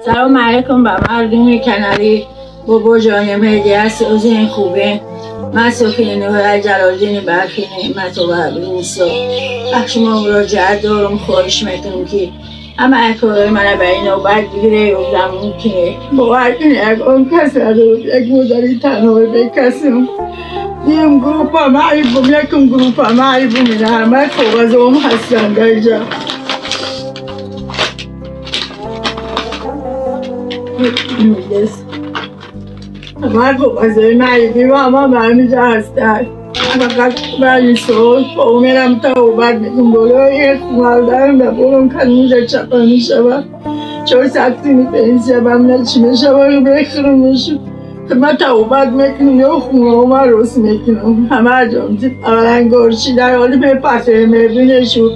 سلام علیکم به مردم کناری بابا جان مهدی هست اوزین خوبه من ساکن نوحه جلالدین برخی نعمت و روسا شما مراجعت دارم خواهش میکنم که اما کارهای من به این نوبت بگیره و زمون کنه باور کنه یک اون کس ندارم یک مادری تنها به کسیم دیم گروپ هم عیبم یکم گروپ هم عیبم اینه همه کاغذ هم هستن در اینجا همه کاغذهای معیبی و همه همینجا هستن فقط برای سوال با میرم تا بعد میگم بالا یک مردم به بولم کنوز چپا میشود 400 سیمی پنسیه بم نچی میشود بخرم میشود من توبت میکنم یا خونه من رس میکنم همه جام اولا گرچی در حالی میپسه میبینه شد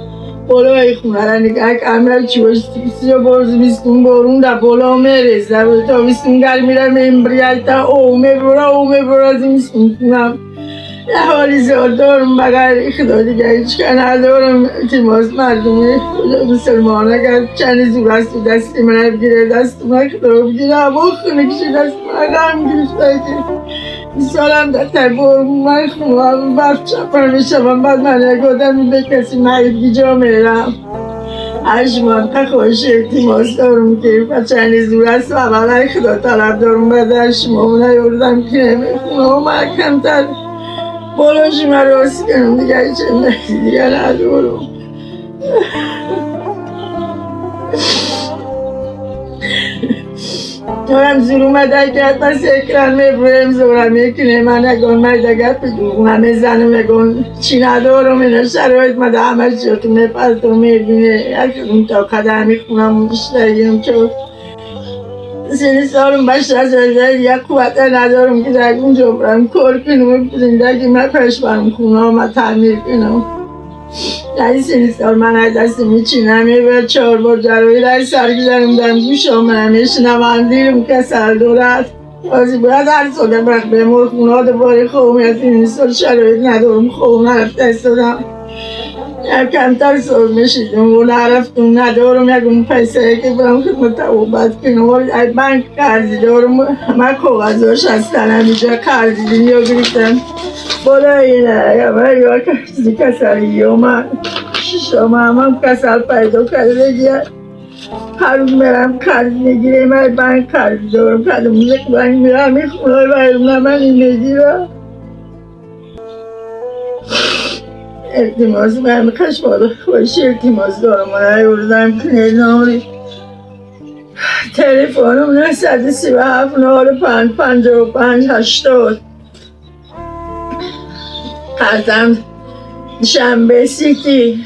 بالای خونه را نگه کامل چوش سی و برز بیستون برون در بالا میرسه تا بیستون گل میرم امبریال تا او میبره او میبره زمستون کنم یه حالی زیاد دارم بغیر خدا دیگه هیچ که ندارم التماس مردم مسلمان اگر چند زور است دستی من بگیره دست من خدا بگیره و خونه کشی دست من غم گرفته که سالم در تبور من خونه برف چپر میشم بعد من یک آدمی به کسی معیب جا میرم اشمان خوش التماس دارم که چند زور است و اول خدا طلب دارم بعد شما نیوردم که خونه من کمتر بالاش من راست کنم دیگه چه دیگه ندارم دارم زور اومده کرد پس اکران میبرم زورم میکنه من اگه مرد گپ دروغ نمیزنم میگم چی ندارم اینا شرایط مده همه چیاتو میپرد و میبینه اون تا قدر میخونم بیشتر چون سینه سالم بشت از یک قوت ندارم که در اونجا برم کار کنم زندگی من پش برم خونه من تعمیر کنم در این سینه سال من از دست میچینم یه بار 4 بار جراحی در سر گذارم دارم گوشم من میشنوم دیرم کسل دارد بازی باید هر سال برم به مور خونه دوباره خوم از این سال شرایط ندارم خوم نرفته استادم کمتر سال میشیدم و نرفتم ندارم یک پیسه که برم خدمت توبت کنم ولی بانک قرضی دارم همه کاغذاش هستن همینجا قرضی دنیا گرفتم بالا اینه همه یا کسی کسلی یا من شما هم کسل پیدا کرده دیگه هر روز میرم قرض میگیرم من بانک قرض دارم کدوم یک بانک میرم این خونه برم من این میگیرم التماس من خشمال خوش التماس دارم من ایوردم کنه نامری تلفنم 937 95 55 80 قدم شنبه سیتی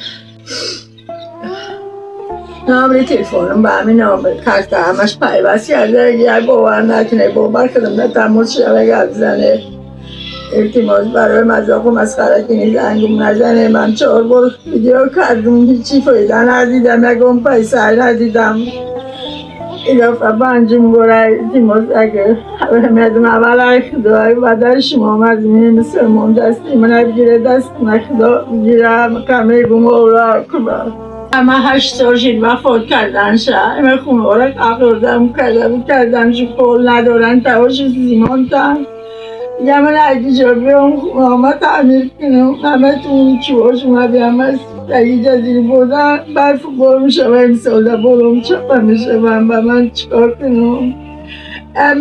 نامری تلفنم به همین نامر کارت همش پیوست کرده اگر باور نکنه باور کردم نه تماس شبه گپ زنه التماس برای مذاق و مسخره کنی زنگم نزنه من 4 بار ویدیو کردم هیچی فایده ندیدم یکم پیسه ندیدم اضافه پنجم بار التماس اگه مردم اول خدای بعد شما مردم مسلمان دستی من بگیره دست من خدا بگیره کمه گم اولا کبر همه 8 سال شد وفات کردن شه همه خونه را قبردم کردم چون پول ندارن تواش زیمانتن دیگه من اگه جا بیام خونه تعمیر کنم همه تون چوهاش اومدی همه اگه جزیره بردن برف بارم شوه امسال بارم چپه میشه و من چیکار کنم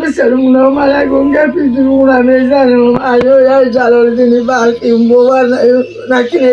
مثل اونا من اگه گپی دروغ نمیزنم ایا جلالدینی برقی اون باور نکنه.